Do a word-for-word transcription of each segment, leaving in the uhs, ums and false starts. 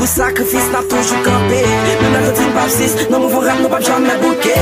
Pou sakrifis n ap toujou kanpe. Menm lè yo di n p ap sis, nan mouvman rap nou p ap janmen bouke.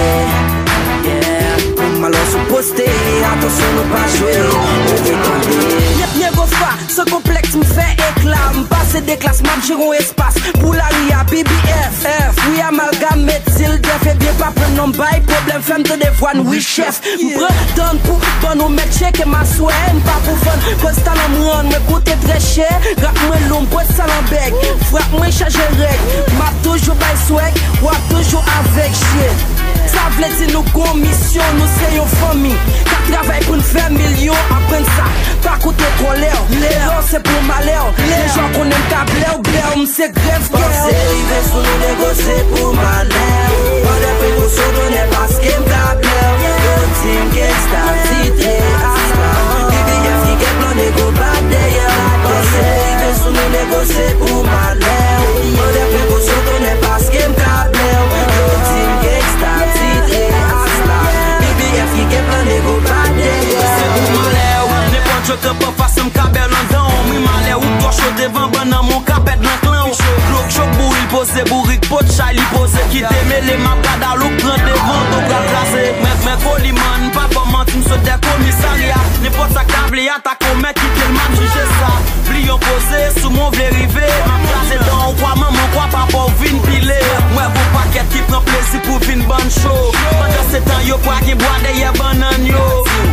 Yeah. Pou malè sou poste, atansyon nou pa jwe. Ou vin tande. Yep, Nego Fa, san konplèks m fè ekla. M pase de klas, m ap jere yon espas. Pou lari a, B B F, F, wi, amalgam, met zil, dèf, ebyen pa pran non bay pwoblèm, fè m tande vwa n, wi, chèf. M pran tan pou ban nou mèt tcheke m aswè, m pa pou vann, koz talan m rann mwen koute trè chè. Rap mwen lou, m pwès talan bèg, frap mwen chaje règ. M ap toujou bay swag, w ap toujou avèg, shit. Sa vle di nou gon misyon, nou se yon fanmi k ap travay pou n fè milyon, aprann sa, pa koute kòlè w. Erè w se pou malè w, lè jan konnen m ka blè w, blè w, m se grèv kè w. Panse rive sou nou, Nego, se pou malè w. Pran de prekosyon, tonnè, paske m ka blè w. Yo di m gangsta, titre asla. B B F ki gen plan, Nego bat dèyè w. Panse rive sou nou, Nego, se pou malè w. Pran de prekosyon, tonnè, paske m ka blè w. Yo di m gangsta, titre asla. B B F ki gen plan, Nego bat dèyè w. Se pou malè w. Nenpòt yo kanpe anfas, m ka bè w nan dan w. M ri malè w, ou twò cho devan bann nan, men w ka pèd nan klan w. Glok chòk bouri, l poze bourik, pot chay li poze, kite mele, m ap gad alouk pran devan, to pral kraze. Mwen, mwen Koliman, pa fè manti, m sot dè komisarya. Nenpòt sa k ta vle atake w, mèt kite l, m ap jije sa. Bliye w poze, sou mwen w vle rive, m ap kraze dan w, kwa manman w, kwa papa w vin pile. Mwen gon pakèt ki pran plezi pou vin bann cho. Pandansetan, yo pral gen bwa dèyè bannann yo.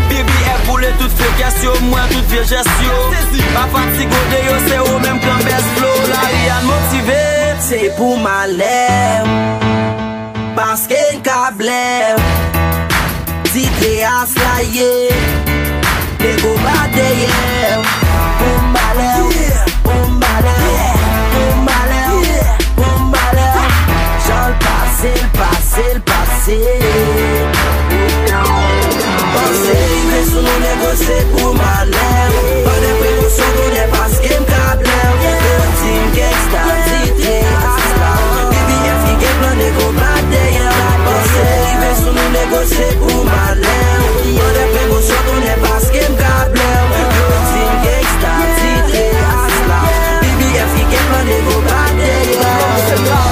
B B F boule tout fekès yo, m wè tout vye jès yo. Pa fatige w de yo, se ou menm k nan bèz flo. Lari a n motive. Se pou malè w, paske n ka blè w. Titre asla ye, Nego bat dèyè w. Pou malè w, pou malè w, pou malè w, pou malè w. Jan l pase, l pase, l pase. Panse rive sou nou, Nego, se pou malè w. Pran de prekosyon, tonnè, paske m ka blè w. Yo di m gangsta, titre asla. B B F ki gen plan, Nego bat dèyè w. Panse rive sou nou, Nego, se pou malè w. Pran de prekosyon, tonnè, paske m ka blè w. Yo di m gangsta, titre asla. B B F ki gen plan, Nego bat dèyè w.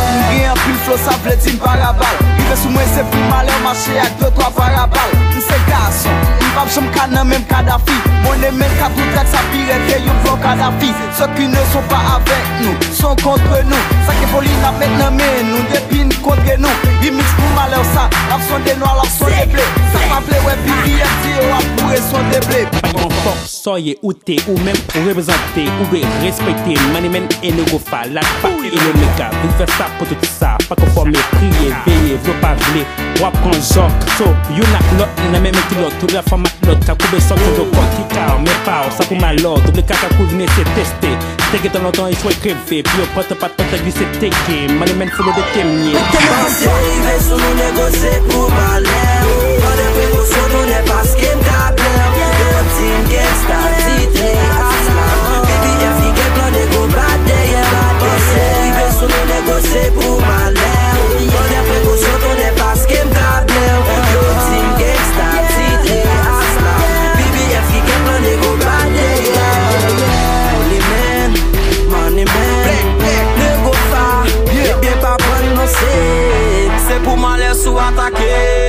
M gen anpil flo, sa vle di m parabal. Rive sou mwen, se pou malè w, mache ak de twa parabal. M se gason, m p ap janm ka nan menm Kadafi. Mwen e men ka tou trèt, sa pi rèd ke yon vlò Kadafi. Ceux qui ne sont pas avec nous sont contre nous. Sa ke foli n ap met nan men nou depi n kontre nou. Remix pou malè w sa, n ap sonde nwa, l ap sonde ble. Sa pa vle wè B B F di yo ap boure sonde ble. Yon fòk sòye ou te ou menm ou reprezante, ou dwe respekte Money Man e Nego Fa, la pa e Omega. Vin fè sa pou tout sa, pa konfòme, priye, veye, vle w pa vle, w ap pran jòk. So, youn ak lòt, nan menm kilòt, tout la fanm ak lòt, ka koube sòk, koube kòk, ki ka men pa w, sa pou malè w, double kaka kouzine se teste. Te gentan lontan echwe kreve, pi yo pòt pa t pòt glise teke, Money Man folo de temye. Panse rive sou nou, Nego, se pou malè w. Pran de prekosyon, tonnè, paske m ka blè w. Yo di m gangsta, titre asla. B B F ki gen plan, Nego bat dèyè w. Panse rive sou nou, Nego, se pou malè w. Pran de prekosyon, tonnè, paske m ka blè w. Yo di m gangsta, titre asla. B B F ki gen plan, Nego bat dèyè w. Holy Man, Money Man, Nego Fa, ebyen pa prann non se. Se pou malè w atake.